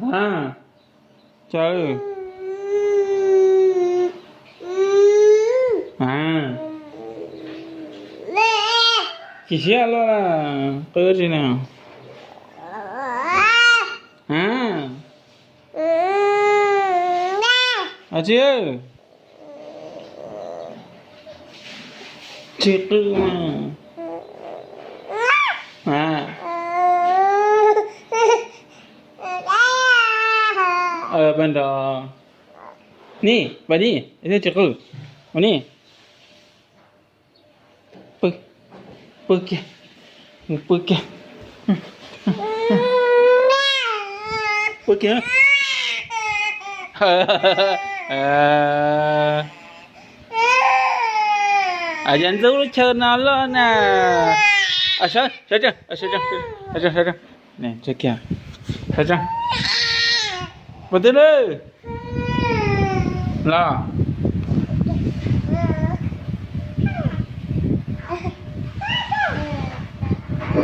A, tsaws. A, chim siab luaj, qw tsi na. A, tsi, tsis qw. A, pab nrog. Ni, pab ni, thiaj tsis qw. Ua ni. Pw, pw kiag, pw kiag, pw kiag. Yog ntxub lub chaw no loj na. Sawv, sawv tsees, sawv tsees, sawv tsees, sawv tsees. Puas twb lwj los?